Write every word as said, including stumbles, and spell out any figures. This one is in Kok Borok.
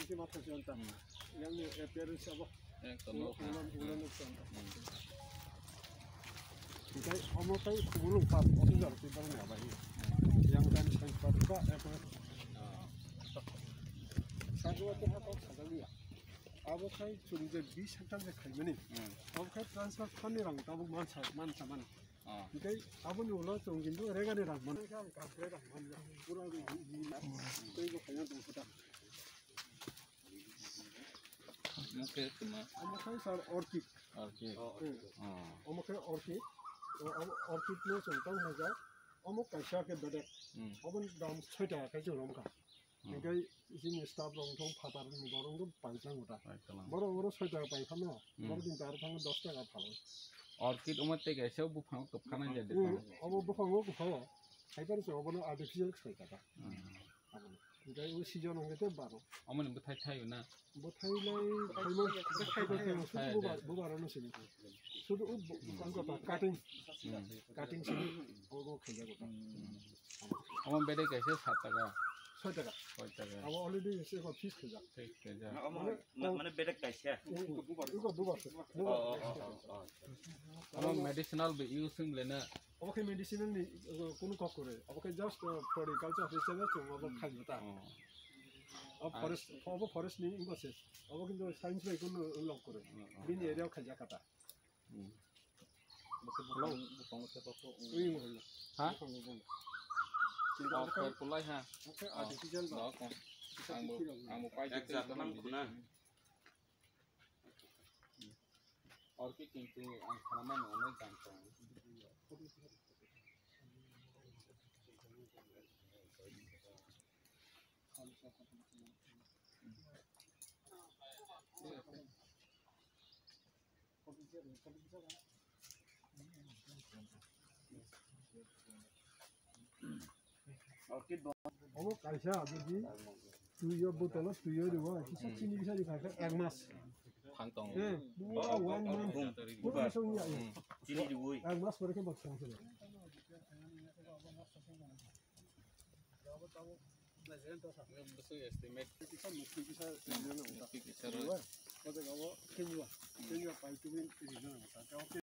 Khe ma thangsi anta. Hmm. Yang ni appearance abo. Ekdom ulo, no, ulo, ulo, hmm, nuk anta. Hmm. Tei omo tei ulo pap officer tei borok ni abai. Hmm. Yang tani science park ba appearance. Ah. Sago tei ha kok sajak ya. Abo khai chwng je bis hektar je khaimani. Hmm. Abo khai transfer fund ni rang tabuk mansa, mansa mani. Ah. Hinkhe aboni ulo chwng kintu regani rang man. Hinkhe ang kampre rang man. Pura ri, ri, ri, tei bo khaina tong kota. Omo khe tuma. Omo khai sir orchid. Orchid. Hmm. Ah. Omo khai orchid. O, omo orchid no chwng tong haja. Omo kaisa khe bedek. Hmm. Oboni dam soi taka khai chwng romkha. Hmm. Hinkhe chini staff rok thong phatar ni borok thong paijak uta. Paijak. Borok oro soi taka pai phano. Hmm. Borok din tar thang dos taka phalo. Orchid omo tei kaisa buphang kwpha nai jadi. Hmm. Obo buphang o kwpha o. Haiphano se obono artificial soi taka. Hmm. Abono. Hinkhe o season hwnkhe tei baro. Omo ni bwthai thaio na? Bwthai lai thaima, thaima, thaima, sudu bubar, bubar ano sini. Sudu o bu-, ang kota cutting. Hmm. Cutting sini, o, o khaijak kota. Hmm. Omo bedek kaisa sat taka. Soi taka. Soi taka. Abo already se ko fix khaijak. Fix khaijak. Ma-, ma-, ma-, mane bedek kaisa. Iko bubar, iko bubar. Oh, oh, oh, oh, oh. Omo medicinal be use wng le na? Obo khe medicinal ni, uh, kunu kok kwrwi. Obo khe just, uh, floriculture hisabe chwng obo khaijak ta. Oh. Obo forest, obo forest ni wngkha se. Obo kintu science bai kunu lok kwrwi. Hmm, hmm. Bini area o khaijak kha ta. Hmm. Hello. Ui, mo. Ha? Kintu obo khe, obo khe artificial ba. Obo khe. Ang bo, ang bo pai. Exact man kuna. Orchid kintu ang khana mano onek dam tong. Omo kaisa jodi twi o botolo twi o riwo kisa chini kisa ri kha ek mas. Phang tong. Eh, buwa one month. Buwa song ya. Hmm. Chini riwi. Ek mas pore khe bak song sele. Bwswk estimate. Kisa mukti kisa ri na. Mukti kisa ro. Kisa ro. Kisa pai tu bin ri na.